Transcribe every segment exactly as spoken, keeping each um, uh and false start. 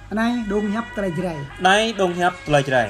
Anai dong hiăp tơlơi Jrai. Anai dong hiăp tơlơi Jrai.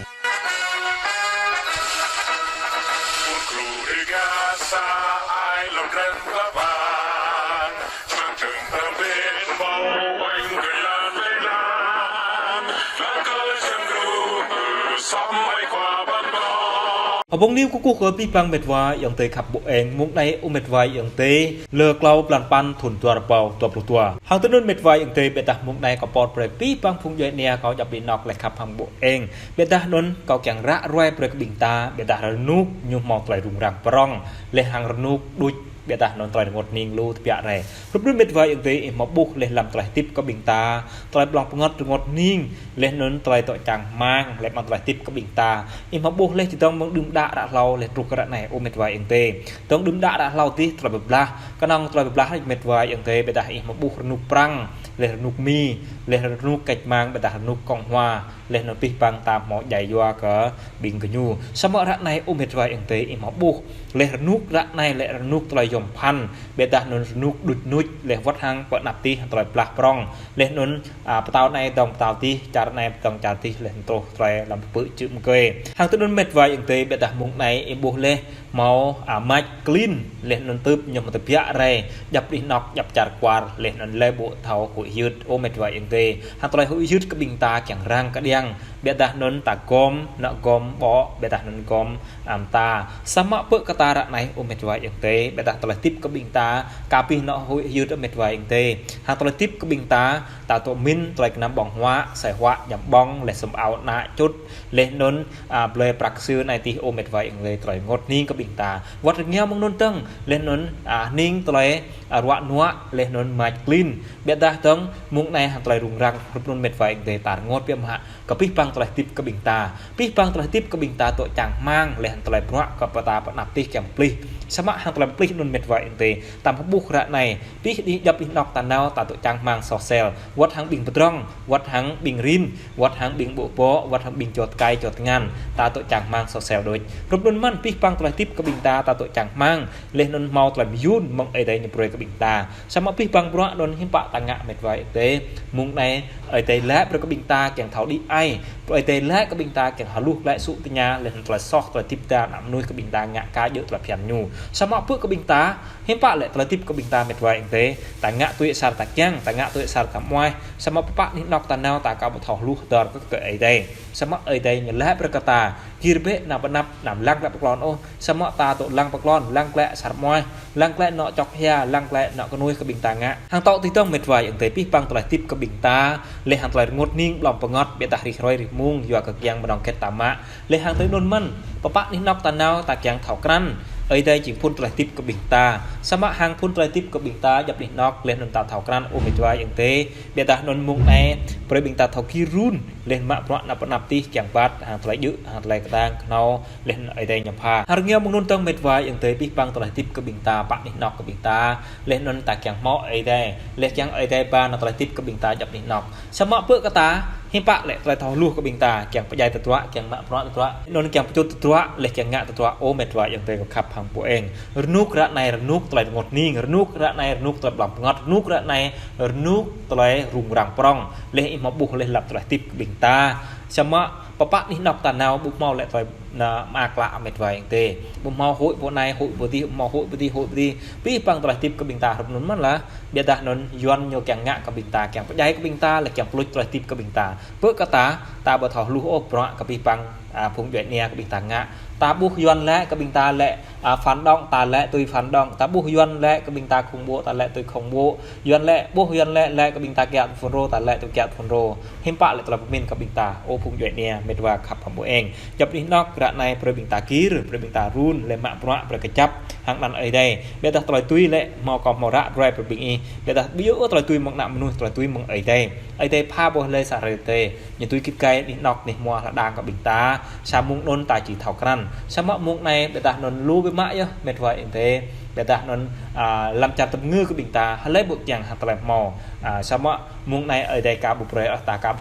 Hbông News kơkuh kơ abih bang mĕt wa ayŏng adơi khăp ƀô̆ eng, mông anai ơ mĕt wa ayŏng adơi, lơ klâo blan păn thun dua rơbâo dua pluh dua. Hăng tui anŭn mĕt wa ayŏng adơi, ƀiădah mông anai kâo pơhiăp brơi abih bang phung djuai ania kâo djŏp anih anŏ laih khăp hăng ƀô̆ eng. Ƀiădah anŭn kâo kiăng ră ruai brơi kơ ƀing ta, ƀiădah rơnŭk ñu hmâo tơlơi rŭng răng prŏng, laih hăng rơnŭk đôč, ƀiădah anŭn tơlơi rơngot hning lu tơbiă rai. Hrup anŭn mĕt wa ayŏng adơi, ih hmâo ƀuh laih lăm tơlơi hơdip kơ ƀing ta, tơlơi blŏng pơngăt rơngot hning, laih anŭn tơlơi dŏ čang rơmang, laih amăng tơlơi hơdip kơ ƀing ta. Ih hmâo ƀuh laih čơdơ̆ng mơ̆ng đưm đă ră hlâo laih truh kơ ră anai ơ mĕt wa ayŏng adơi. Čơdơ̆ng đưm đă ră hlâo adih tơlơi pơblah, kơnơ̆ng tơlơi pơblah laih mĕt wa ayŏng adơi, ƀiădah ih hmâo ƀuh rơnŭk prăng, laih rơnŭk mi, laih rơnŭk kĕč mang, ƀiădah rơnŭk kông hua, laih anŭn abih bang ta hmâo djai yua kơ ƀing gơñu. Samơ̆ ră anai ơ mĕt wa ayŏng adơi, ih hmâo ƀuh laih rơnŭk ră anai laih rơnŭk tơlơi yom pơphan, ƀiădah anŭn rơnŭk đŭč nuč, laih wơ̆t hăng pơ anăp adih tơlơi blah prŏng, laih anŭn, a, pơtao anai dŏng pơtao adih, čar anai dŏng čar adih, laih anŭn truh tơlơi lăm pơpư̆ čư̆ mơkơi. Hăng tui anŭn mĕt wa ayŏng adơi, ƀiădah mông anai ih ƀuh laih hmâo, a, mač klin, laih anŭn tưp ñu hmâo tơbiă rai, djŏp anih anŏ, djŏp čar kwar, laih anŭn lĕ ƀu thâo huĭ hyưt ơ mĕt wa ayŏng adơi. Hăng tơlơi huĭ hyưt kơ ƀing ta kiăng răng kơđiăng, ƀiădah anŭn ta gom, anŏ gom ƀô̆, ƀiădah anŭn gom, a, mơta. Samơ̆ pơ kơ ta ră anai ơ mĕt wa ayŏng adơi, ƀiădah tơlơi hơdip kơ ƀing ta, kơ abih anŏ huĭ hyưt ơ mĕt wa ayŏng adơi. Hăng tơlơi hơdip kơ ƀing ta, ta dŏ min, tơlơi kơnăm ƀơ̆ng huă, sai huă, ñăm ƀơ̆ng, laih sum ao ană čut, laih anŭn, a, blơi prăk sư anai adih ơ mĕt wa ayŏng adơi, tơlơi rơngot hning kơ ƀing ta. Wơ̆t rơngiao mơ̆ng anŭn dơ̆ng, laih anŭn, a, hning tơlơi, a, ruă nuă, laih anŭn mač klin. Ƀiădah dơ̆ng, mông anai hăng tơlơi rŭng răng, hrup anŭn mĕt wa ayŏng adơi, ta rơngot biă mă, kơ abih bang tơlơi hơdip kơ ƀing ta. Abih bang tơlơi hơdip kơ ƀing ta dŏ čang rơmang, laih hăng tơlơi bruă kơ pơta pơ anăp adih kiăng pơplih. Samơ̆ hăng tơlơi pơplih anŭn mĕt wa ayŏng adơi, ta hmâo ƀuh ră anai, abih anih djŏp anih anŏ ta nao, ta dŏ čang rơmang soh sel. Wơ̆t hăng ƀing pơdrŏng, wơ̆t hăng ƀing rin, wơ̆t hăng ƀing ƀô̆ ƀô̆, wơ̆t hăng ƀing čô tơkai čô tơngan, ta dŏ čang rơmang soh sel đôč. Hrup anŭn mơ̆n abih bang tơlơi hơdip kơ ƀing ta, ta dŏ čang rơmang, laih anŭn hmâo tơlơi mơyŭn mơ̆ng Ơi Adai ñu brơi kơ ƀing ta. Samơ̆ abih bang bruă anŭn hiư̆m pă ta ngă mĕt wa ayŏng adơi. Mông anai Ơi Adai laĭ brơi kơ ƀing ta kiăng thâo đĭ ai. Ơi Adai laĭ kơ ƀing ta kiăng hluh glaĭ sŭ tơña, laih anŭn tơlơi soh tơlơi hơdip ta ană mơnuih kơ ƀing ta ngă kar djơ̆ tơlơi phiăn ñu. Samơ̆ pơ kơ ƀing ta, hiư̆m pă lĕ tơlơi hơdip kơ ƀing ta mĕt wa ayŏng adơi, ta ngă tui asar ta kiăng, ta ngă tui asar ta mơai. Samơ̆ pơpă anih anŏ ta nao ta aka ƀu thâo hluh hơdơr kơ, kơ Ơi Adai. Samơ̆ Ơi Adai ñu laĭ brơi kơ ta, gir bĕ anăm pơanăp, anăm lăng glaĭ pơklon ôh. Samơ̆ ta dŏ lăng pơklon, lăng glaĭ asar mơai, lăng glaĭ anŏ čŏk hia, lăng glaĭ anŏ kơnuih kơ ƀing ta ngă. Hăng tŏ tui dơ̆ng mĕt wa ayŏng adơi, abih bang tơlơi hơdip kơ ƀing ta, laih hăng tơlơi rơngot hning blŏng pơngăt, ƀiădah rĭm hrơi rĭm mông, yua kơ kiăng mơnơ̆ng kĕt ta mă. Laih hăng tui anŭn mơ̆n, pơpă anih anŏ ta nao ta kiăng thâo krăn, Ơi Adai jing phŭn tơlơi hơdip kơ ƀing ta. Samơ̆ hăng phŭn tơlơi hơdip kơ ƀing ta djŏp anih anŏ, laih anŭn ta thâo krăn ơ mĕt wa ayŏng adơi. Ƀiădah anŭn mông anai, brơi ƀing ta thâo gir run, laih mă bruă anăp anăp adih kiăng ƀat, hăng tơlơi djơ̆, hăng tơlơi kơtang kơnâo, laih anŭn Ơi Adai ñu pha. Hăng rơngiao mơ̆ng anŭn dơ̆ng mĕt wa ayŏng adơi, abih bang tơlơi hơdip kơ ƀing ta pă anih anŏ kơ ƀing ta, laih anŭn ta kiăng hmâo Ơi Adai, laih kiăng Ơi Adai ba anŭn tơlơi hơdip kơ ƀing ta djŏp anih anŏ. Samơ̆ pơ kơ ta, hiư̆m pă lĕ tơlơi thâo hluh kơ ƀing ta, kiăng pơdjai tơdruă, kiăng mă bruă tơdruă, anŭn kiăng pơčut tơdruă, laih kiăng ngă tơdruă ơ mĕt wa ayŏng adơi khăp hăng ƀô̆ eng. Rơnŭk ră anai rơnŭk tơlơi rơngot hning, rơnŭk ră anai rơnŭk tơlơi blŏng pơngăt, rơnŭk ră anai rơnŭk tơlơi rŭng răng prŏng. Laih ih hmâo ƀuh laih lăm tơlơi hơdip kơ ƀing ta. Samơ̆ pơpă anih anŏ ta nao ƀu hmâo lĕ tơlơi anăm mă klă mĕt wa ayŏng adơi. Ƀu hmâo huĭ pơ anai, huĭ pơ adih, ƀu hmâo huĭ pơ adih, huĭ pơ adih. Abih bang tơlơi hơdip kơ ƀing ta hrup anŭn mơ̆n lah. Ƀiădah anŭn Yuan ñu kiăng ngă kơ ƀing ta, kiăng pơdjai kơ ƀing ta, laih kiăng pơluč tơlơi hơdip kơ ƀing ta. Pơ kơ ta, ta ƀu thâo hluh ôh bruă kơ abih bang, a, phung djuai ania kơ ƀing ta ngă. Ta ƀuh Yuan laĭ kơ ƀing ta lĕ, a, phản động, ta laĭ tui phản động. Ta ƀuh Yuan laĭ kơ ƀing ta khủng bố, ta laĭ tui khủng bố. Yuan laĭ, ƀuh Yuan laĭ, laĭ kơ ƀing ta kiăo FULRO, ta laĭ tui kiăo FULRO. Hiư̆m pă lĕ tơlơi pơmĭn kơ ƀing ta, ơ phung djuai ania, mĕt wa khăp hăng ƀô̆ eng. Djŏp anih anŏ ră anai brơi ƀing ta gir, brơi ƀing ta run, laih mă bruă, brơi kơjăp hăng anăn Ơi Adai. Ƀiădah tơlơi tui lĕ hmâo kơ hmâo ră ruai brơi ƀing ih. Ƀiădah ƀu djơ̆ tơlơi tui mơ̆ng ană mơnuih, tơlơi tui mơ̆ng Ơi Adai. Ơi Adai pha ƀuh laih sa hrơi tơi. Ñu tui git gai anih anŏ anih hmua hla đang kơ ƀing ta. Sa mông anŭn ta či thâo krăn. Samơ̆ mông anai ƀiădah anŭn lu biă mă yơh mĕt wa ayŏng adơi. Ƀiădah anŭn, a, lăm čar tơm ngư kơ ƀing ta, hlơi ƀu kiăng hăng tơlơi hmâo. A, samơ̆ mông anai Ơi Adai aka ƀu brơi ôh, ta aka ƀu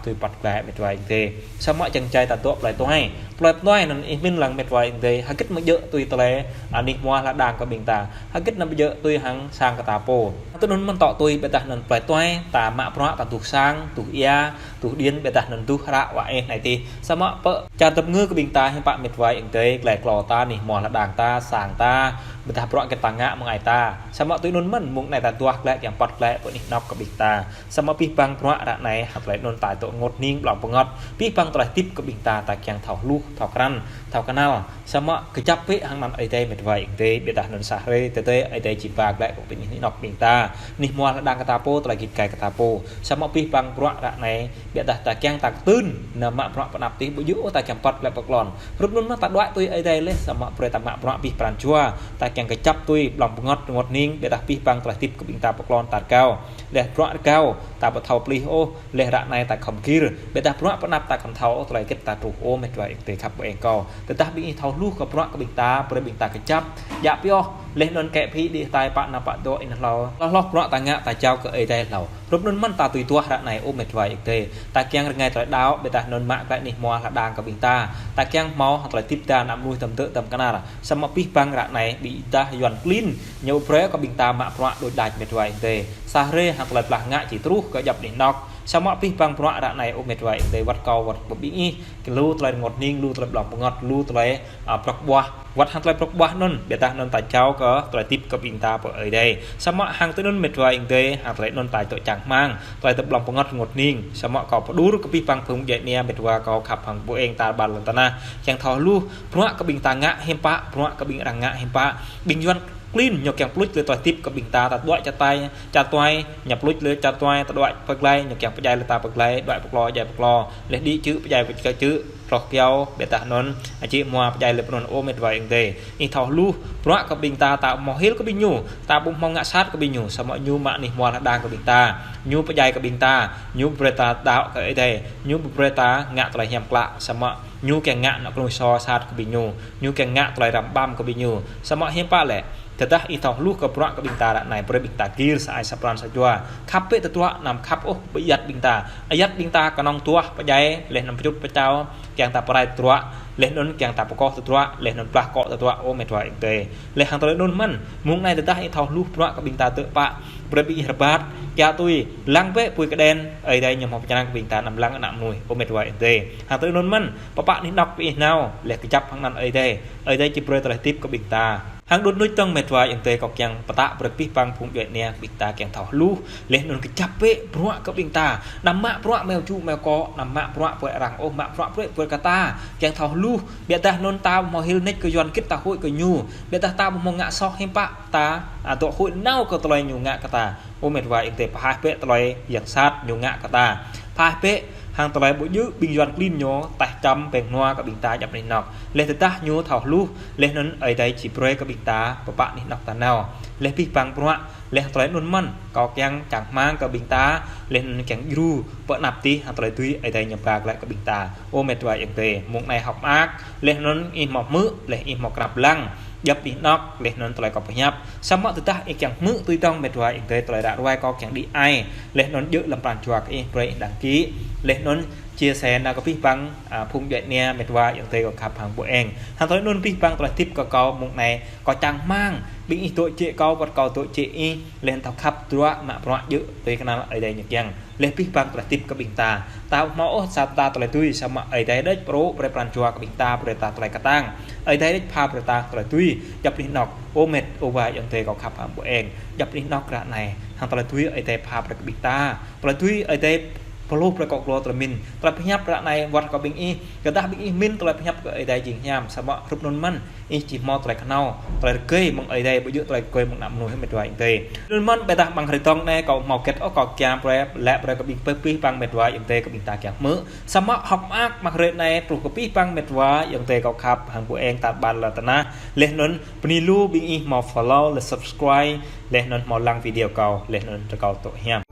tui păt glăi mĕt wa ayŏng adơi. Samơ̆ čang čai ta dŏ plơi tuai. Plơi tuai anŭn ih min lăng mĕt wa ayŏng adơi. Hơgĕt mơ̆ djơ̆ tui tơlơi, a, anih hmua hla đang kơ ƀing ta. Hơgĕt anăm djơ̆ tui hăng sang kơ ta pô. Tui anŭn mơ̆n tŏ tui ƀiădah anŭn plơi tuai, ta mă bruă, ta tuh sang, tuh ia, Tuh điện, ƀiădah anŭn tuh hră wa eh anai tih. Samơ̆ pơ čar tơpơngư kơ ƀing ta hiư̆m pă mĕt wa ayŏng adơi, glai klô ta, anih hmua lŏn đang ta, sang ta, ƀiădah bruă hơget ta ngă mơ̆ng ai ta. Samơ̆ tui anŭn mơ̆n, mơ̆ng anai ta duah glai, kiăng pŏt glai pơ anih anŏ kơ ƀing ta. Samơ̆ abih bang bruă ră anai, hăng tơlơi anŭn ta dŏ rơngot hning, blŏng pơngăt. Abih bang tơlơi hơdip kơ ƀing ta, ta kiăng thâo hluh, thâo krăn, thâo kơnăl. Samơ̆ kơjăp bĕ hăng anăn Ơi Adai mĕt wa ayŏng adơi, ƀiădah anŭn sa hrơi tơdơi Ơi Adai či ba glai kơ anih anŏ ƀing ta. Anih hmua lŏn đang kơ ta pô, tơlơi git gai kơ ta pô. Samơ̆ abih bang bruă ră anai, ƀiădah ta kiăng ta kơtưn, nao mă bruă pơ anăp tih, ƀu djơ̆ ôh ta kiăng pŏt glai pơ klon. Hrup anŭn mơ̆n ta đuaĭ tui Ơi Adai laih, samơ̆ brơi ta mă bruă abih pran jua. Ta kiăng kơjăp tui, blŏng pơngăt, rơngot hning, ƀiădah abih bang tơlơi hơdip kơ ƀing ta pơ klon ta rơgao. Laih bruă rơgao, ta ƀu thâo pơplih ôh, laih ră anai ta khŏm gir, ƀiădah bruă pơ anăp ta khŏm thâo ôh, tơlơi hơget ta truh ôh, mĕt wa ayŏng adơi khăp ƀu eng kâo. Tơdah ƀing ih thâo hluh kơ bruă kơ ƀing ta, brơi ƀing ta kơjăp, djă pioh, laih anŭn kĕ phi đĭ hơtai pă anăp pă dŏ ih hlâo. Hloh hloh bruă ta ngă ta jao kơ Ơi Adai hlâo. Hrup anŭn mơ̆n ta tui duah ră anai ơ mĕt wa ayŏng adơi. Ta kiăng rơngai tơlơi đaŏ, ƀiădah anŭn mă glai anih hmua lŏn đang kơ ƀing ta. Ta kiăng hmâo tơlơi hơdip ta ană mơnuih tơm dơ̆ tơm kơnar. Samơ̆ abih bang ră anai, ƀiădah Yuan klin, ñu brơi kơ ƀing ta mă bruă đôč đač mĕt wa ayŏng adơi. Sa hrơi hăng tơlơi blah ngă či truh kơ djŏp anih anŏ. Samơ̆ abih bang bruă ră anai ơ mĕt wa ayŏng adơi, wơ̆t kâo wơ̆t pơ ƀing ih, lu tơlơi rơngot hning, lu tơlơi blŏng pơngăt, lu tơlơi, a, prŏk ƀuah. Wơ̆t hăng tơlơi prŏk ƀuah anŭn, ƀiădah anŭn ta jao kơ tơlơi hơdip kơ ƀing ta pơ Ơi Adai. Samơ̆ hăng tui anŭn mĕt wa ayŏng adơi, hăng tơlơi anŭn ta dŏ čang rơmang, tơlơi dŏ blŏng pơngăt rơngot hning. Samơ̆ kâo pơđur kơ abih bang phung djuai ania mĕt wa kâo khăp hăng ƀu eng tar ƀar lŏn tơnah. Kiăng thâo hluh, bruă kơ ƀing ta ngă hiư̆m pă, bruă kơ ƀing arăng ngă hiư̆m pă. Ƀing Yuan klin ñu kiăng pluč tơlơi hơdip kơ ƀing ta, ta đuaĭ čar tuai, čar tuai, ñu pluč tơlơi čar tuai, ta đuaĭ pơ glai, ñu kiăng pơdjai tơlơi ta pơ glai, đuaĭ pơ klo, djai pơ klo, laih đĭ čư̆, pơdjai pơ čư̆, čư̆, troh kyâo, ƀiădah anŭn, a, či hmua pơdjai laih pơ anŭn ơ mĕt wa ayŏng adơi. Ih thâo hluh, bruă kơ ƀing ta, ta hmâo hil kơ ƀing ñu, ta ƀu hmâo ngă sat kơ ƀing ñu, samơ̆ ñu mă anih hmua lŏn đang kơ ƀing ta, ñu pơdjai kơ ƀing ta, ñu brơi ta đaŏ kơ Ơi Adai, ñu brơi ta ngă tơlơi hiam klă, samơ̆ ñu kiăng ngă anŏ kơnuih soh sat kơ ƀing ñu, ñu kiăng ngă tơlơi răm ƀăm kơ ƀing ñu. Samơ̆ hiư̆m pă lĕ, tơdah ih thâo hluh kơ bruă kơ ƀing ta ră anai, brơi ƀing ta gir sa ai sa pran sa jua. Khăp bĕ tơdruă, anăm khăp ôh pơ ayăt ƀing ta. Ayăt ƀing ta kơnơ̆ng duah pơdjai, laih anŭn pơčut pơčao, kiăng ta pơrai tơdruă, laih anŭn kiăng ta pơkoh tơdruă, laih anŭn blah akŏ tơdruă ơ mĕt wa ayŏng adơi. Laih hăng tơlơi anŭn mơ̆n, mơ̆ng anai tơdah ih thâo hluh bruă kơ ƀing ta tơpă, brơi ƀing ih rơbat, kiaŏ tui, lăng bĕ apui kơđen, Ơi Adai ñu hmâo pơčrang kơ ƀing ta anăm lăng ană mơnuih, ơ mĕt wa ayŏng adơi. Hăng tơlơi anŭn mơ̆n, pơpă anih anŏ ƀing ih nao, laih kơjăp hăng anăn Ơi Adai. Ơi Adai či brơi tơlơi hơdip kơ ƀing ta. Hăng đŭt nuč tơ̆ng mĕt wa ayŏng adơi kâo kiăng pơtă brơi abih bang phung djuai ania ƀing ta kiăng thâo hluh, laih anŭn kơjăp bĕ bruă kơ ƀing ta. Anăm mă bruă meo ču meo kŏ, anăm mă bruă brơi arăng ôh, mă bruă brơi brơi kơ ta. Kiăng thâo hluh, ƀiădah anŭn ta hmâo hil nač kơ Yuan hơget ta huĭ kơ ñu. Ƀiădah ta hmâo ngă soh hiư̆m pă ta, a, dŏ huĭ nao kơ tơlơi ñu ngă kơ ta. Ơ mĕt wa ayŏng adơi, pơhaih bĕ tơlơi yang sat ñu ngă kơ ta. Pơhaih bĕ hăng tơlơi ƀu djơ̆ ƀing Yuan klin ñu, taih čăm pĕng nua kơ ƀing ta djŏp anih anŏ. Laih tơdah ñu thâo hluh, laih anŭn Ơi Adai či brơi kơ ƀing ta, pơpă anih anŏ ta nao. Laih abih bang bruă, laih tơlơi anŭn mơ̆n, kâo kiăng čang rơmang kơ ƀing ta, laih anŭn kiăng djru, pơ anăp tih, hăng tơlơi tui Ơi Adai ñu ba glăi kơ ƀing ta. Ơ mĕt wa ayŏng adơi, mơ̆ng anai hơ̆k mơak, laih anŭn ih hmâo hmư̆, laih ih hmâo krăp lăng. Djŏp anih anŏ, laih anŭn tơlơi kâo pơhiăp. Samơ̆ tơdah ih kiăng hmư̆ tui tơ̆ng mĕt wa ayŏng adơi tơlơi ră ruai kâo kiăng đĭ ai. Laih anŭn djơ̆ lăm pran jua kơ ih brơi ih đăng ký. Laih anŭn chia sẻ nao kơ abih bang, a, phung djuai ania mĕt wa ayŏng adơi kâo khăp hăng ƀu eng. Hăng tơlơi anŭn abih bang tơlơi hơdip kơ kâo mơ̆ng anai. Kâo čang rơmang, ƀing ih dŏ jĕ kâo, wơ̆t kâo dŏ jĕ ih. Laih anŭn thâo khăp tơdruă mă bruă djơ̆ tui kơnăl Ơi Adai ñu kiăng. Laih abih bang tơlơi hơdip kơ ƀing ta. Ta hmâo ôh sa ta tơlơi tui samơ̆ Ơi Adai đôč pơrô brơi pran jua kơ ƀing ta brơi ta tơlơi kơtang. Ơi Adai đôč pha brơi ta tơlơi tui. Djŏp anih anŏ. Ơ mĕt, ơ wa ayŏng adơi kâo khăp hăng ƀu eng. Djŏp anih anŏ ră anai. Hăng tơlơi tui Ơi Adai pha brơi kơ ƀing ta. Tơlơi tui Ơi Adai pơlôh brơi kơ glô tơlơi mĭn. Tơlơi pơhiăp ră anai wơ̆t kơ ƀing ih. Tơdah ƀing ih mĭn tơlơi pơhiăp kơ Ơi Adai jing hiam. Samơ̆ hrup anŭn mơ̆n. Ih či hmâo tơlơi kơnao, tơlơi rơgơi mơ̆ng Ơi Adai, ƀu djơ̆ tơlơi rơgơi mơ̆ng ană mơnuih mĕt wa ayŏng adơi. Anŭn mơ̆n ƀiădah amăng hrơi tơ̆ng anai kâo hmâo hơget ôh kâo kiăng brơi, laĭ brơi kơ ƀing pơpă abih bang mĕt wa ayŏng adơi kơ ƀing ta kiăng hmư̆. Samơ̆ hơ̆k mơak amăng hrơi anai truh kơ abih bang mĕt wa ayŏng adơi kâo khăp hăng ƀu eng tar ƀar lŏn tơnah. Laih anŭn bơni lu ƀing ih hmâo follow, laih subscribe, laih anŭn hmâo lăng video kâo, laih anŭn rơkâo dŏ hiam.